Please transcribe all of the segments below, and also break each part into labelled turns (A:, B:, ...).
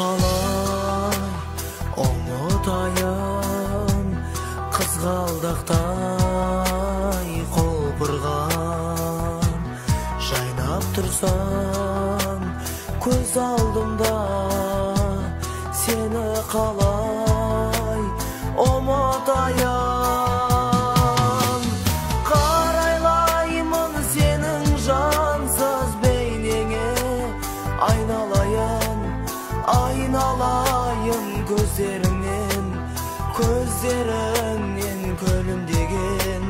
A: Қалай ұмытайын қызғалдақтай құлпырған, жайнап тұрсаң көз алдымда, сені қалай ұмытайын. Қарайлаймын сенің жансыз бейнеңе, айналайын, айналайын көздеріңнен, көздеріңнен күлімдеген,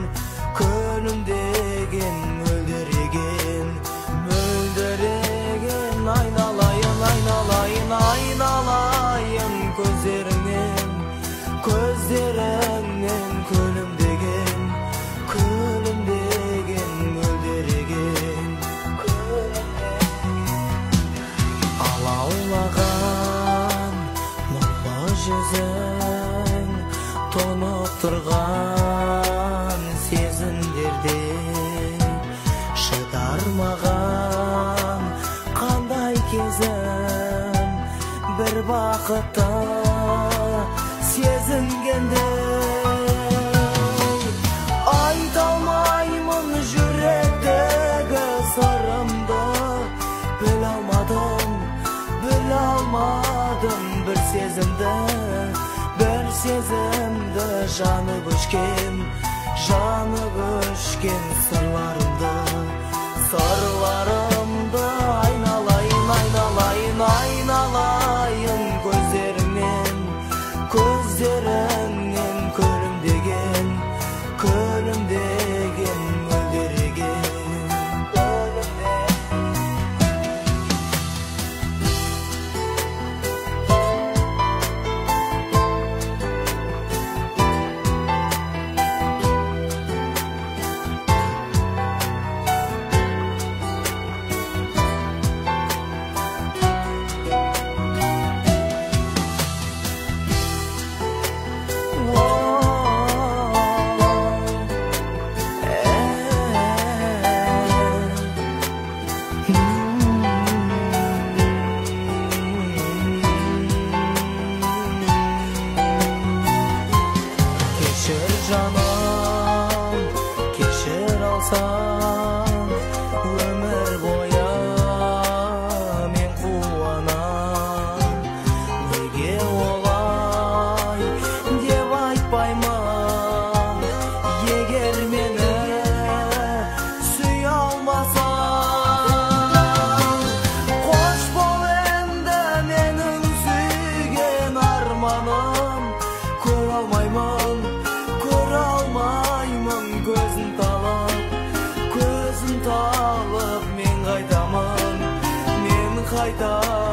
A: күлімдеген, мөлдіреген, мөлдіреген. Айналайын, айналайын, айналайын көздеріңнен, көздеріңнен күлімдеген, күлімдеген, мөлдіреген. Алаулаған нұрлы жүзің тұнықтырған сезімдерде шыдармаған қандай кезім, бір бақытты сезінгендей. Айта алмаймын жүректегі сырымды, біле алмадым, біле алмадым бір сезімді, бір сезімді, жанып өшкен, жанып өшкен сырларымды, сырларымды. Айналайын, айналайын, айналайын көздеріңнен, көздеріңнен күлімдеген, күлімдеген, мөлдіреген. Кешір жаным, кешір алсаң, өмір бойы мен қуанам. Неге олай деп айтпаймын, егер мені сүйе алмасаң. Қош бол енді менің сүйген арманым, көре алмаймын, көре алмаймын көзім талып, көзім талып мен қайтамын, мен қайтамын.